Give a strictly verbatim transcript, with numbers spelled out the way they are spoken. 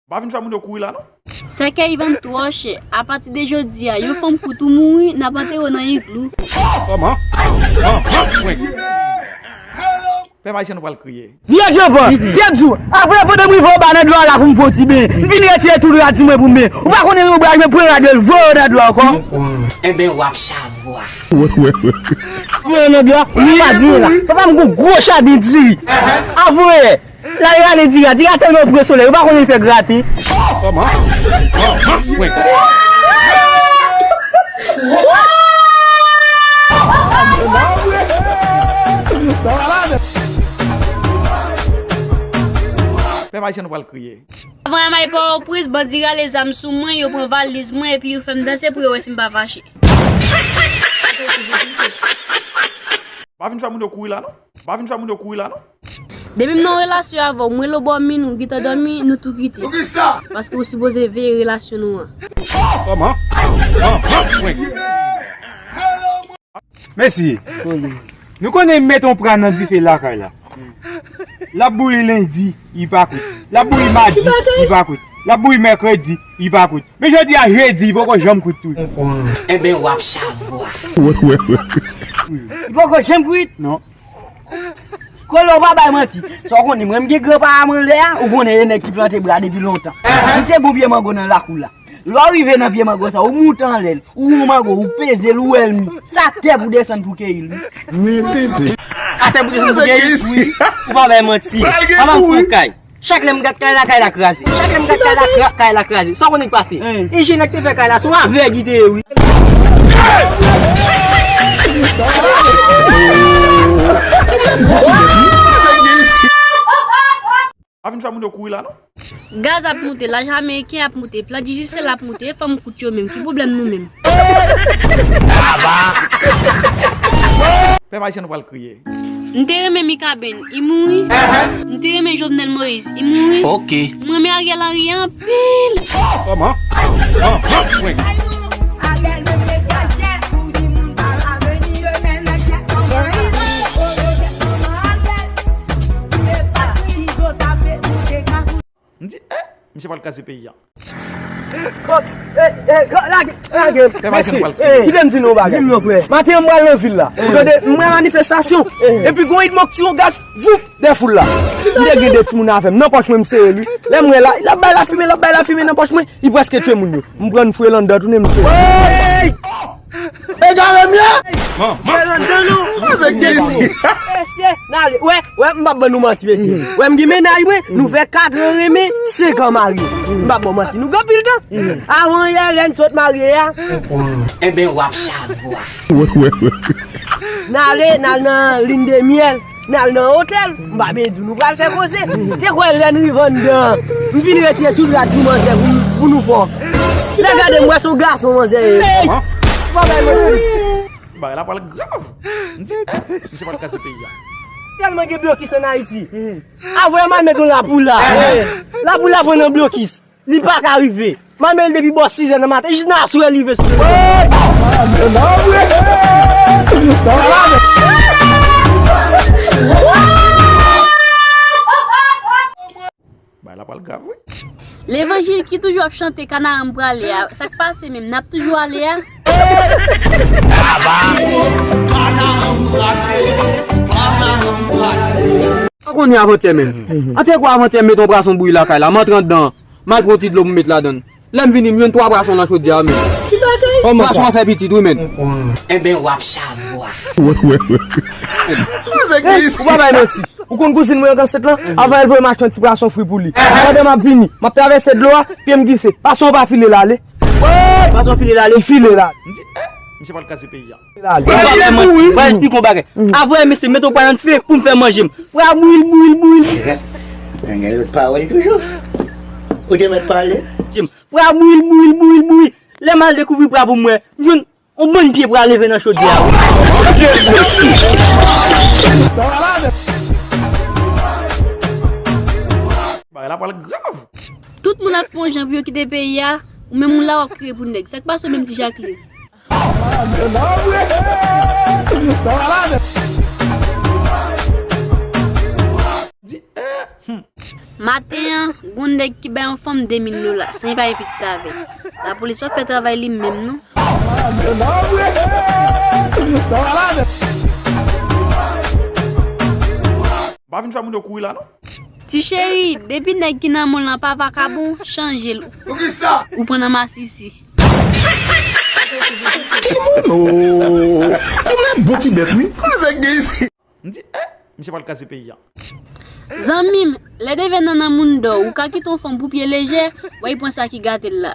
Pa vin fè moun yo kouri la, non. Sèkèy Ivan twò chè. Apati de jodi a, yon fanm kout ou mouri, n ap antere w nan iglou. Kòman? Pèp ayisyen, nou pral kriye. Vye Jean Paul, te di w, apre pandan m rive anba nan dlo a la pou m fè yon ti benyen, m vin retire tout rad sou mwen pou m benyen. Ou pa konnen yon braj mwen pran rad yo, l voye yo nan dlo a ankò. Enben, w ap savwa. Voye nan dlo a, m pa di la. Papa m gon gwo jaden diri. A voye. La, li rale diri a. Diri a tèlman pran solèy, ou pa konnen li fè graten. Kòman? Pèp ayisyen, nou pral kriye. Avan m al Pòtoprens, bandi rale zam sou mwen, yo pran valiz mwen epi yo fè m danse pou yo wè si m pa fache. Pa vin fè moun yo kouri la, non. Pa vin fè moun yo kouri la, non. Depi m nan relasyon avè w, mwen lo bò min ou gentan dòmi, nou tou kite. Paske ou sipoze veye relasyon nou an. Kòman? Mesye, nou konnen met yon pra nan dife lakay la. L ap bouyi lendi, li pa kwit. L ap bouyi madi, li pa kwit. L ap bouyi mèkredi, li pa kwit. Men jodi a jedi, li poko janm kwit tou. Enben, w ap savwa. Li poko janm kwit? Non. Kolo, ou pa bay manti. Sa w konnen, mwen, m gen gran pa m anlè a, ou konnen e nèg ki plante bra depi lontan. Li se bon pye mango nan lakou la. Lè w rive nan pye mango sa, ou moute anlè l, ou wè mango, ou peze l, ou wè l mi. Sa tè pou desann pou keyi l, wi. Atè pou desann pou keyi l, wi. Ou pa bay manti. Papa m fon kay. Chak lè m gad kay la, kay la kraze. Chak lè m gad kay la, kay la kraze. Sa w konnen k pase? Enjenè k te fè kay la, se yon avèg li te ye, wi. Pa vin fè moun yo kouri la, non. Gaz ap moute, lajan ameriken ap moute, plan Digicel ap moute, e fanm kout yo menm, ki pwoblèm nou menm? Pèp ayisyen, nou pral kriye. M te renmen Mikaben, li mouri. M te renmen Jovenel Moïse, li mouri. Ok. M renmen Ariel Henry anpil. Kòman? Ariel menm te gazè pou di moun pa laveni yo men nèg jèt manman Izo, jèt manman Ariel. M di, eh, misye pral kraze peyi a. Lage, lage. Mesye, kite m di nou yon bagay. Maten an, m pral nan vil la. Ou tande, m wè manifestasyon. Epi gon idmòk ti yon gaz, voup, dè foul la. M te gen de timoun avè m. Nan pòch mwen, m sere l, wi. Lè m wè la, l ap bay lafimen, l ap bay lafimen nan pòch mwen. Li prèske tye moun yo. M pran fre l anndan, tounen m sere. Egare m ye! Fè l anndan non. Mesye, n ale. Wè, wè, m p ap ban nou manti, mesye. Wè, m gen mennaj mwen, nou fè kat an renmen, senk an marye. M p ap ban manti, nou gen anpil tan. Avan yè, lè n sot marye a. Enben, w ap savwa. N ale, n al nan lin de myèl. N al nan otèl, m pa byen di w, nou pral fè koze. Te kwè lè n rive anndan, m fin retire tout rad sou manzè pou, pou nou fò. Lè gade m wè se yon gason manzè ye. Bagay la pral grav. M di, eh, misye pral kraze peyi a. Tèlman gen blokis ann Ayiti. Avè m al met yon lapoula. Lapoula pran nan blokis. Li pa ka rive. M al met l depi bò sizè nan maten, jis nan aswè li rive sou mwen. Bagay la pral grav, wi. Levanjil ki toujou ap chante Kanaran m prale a, sa k pase menm, n ap toujou ale a? Sa konnen avantè menm. An te kwè avantè m met yon pwason bouyi lakay la, m antre anndan. M al pran ti dlo pou m met ladan l. Lè m vini, m jwenn twa pwason nan chodyè a, men. Pwason an fè pitit, wi, men. Enben, w ap savwa. Hey, ou pa bay manti. Ou konn kouzin mwen an Gansèt lan? Avan l voye m achte yon ti pwason fri pou li. Pandan m ap vini, m ap travèse dlo a, pye m glise. Pwason an pa file l ale. Pwason file l ale? Li file l ale. M di, eh, misye pral kraze peyi a. Mwen eksplike yon bagay. Avwe mesye, mete yon pwa nan dife pou m fè manje m. Pwa bouyi l, bouyi l, bouyi l. Nèg gen lòt pawòl toujou. Ou te mèt pale. Pwa bouyi l, bouyi l, bouyi l, bouyi. Lè m al dekouvri pwa pou mwen, m jwenn yon bann pye pwa leve nan chodyè a. Bagay la pral grav. Tout moun ap fè yon jan pou yo kite peyi a, ou menm ou la w ap kriye pou nèg. Sa k pase w menm ti Jacqueline? Di, eh, hmm. Maten an, Pou nèg ki bay yon fanm de mil dola san li pa gen pitit avè l, lapolis p ap fè travay li menm non. Pa vin fè moun yo kouri la non. Ti cheri, depi nèg ki nan mond lan pa vakabon, chanje l. Ou pran nan masisi. Ti moun nan bon ti bèt wi. Kote nèg gen isi? M di, eh, misye pral kraze peyi a. Zanmi m, lè devèn nan nan moun dò, ou ka kite yon fanm pou pye lejè, wè li pran sa ki gate l la.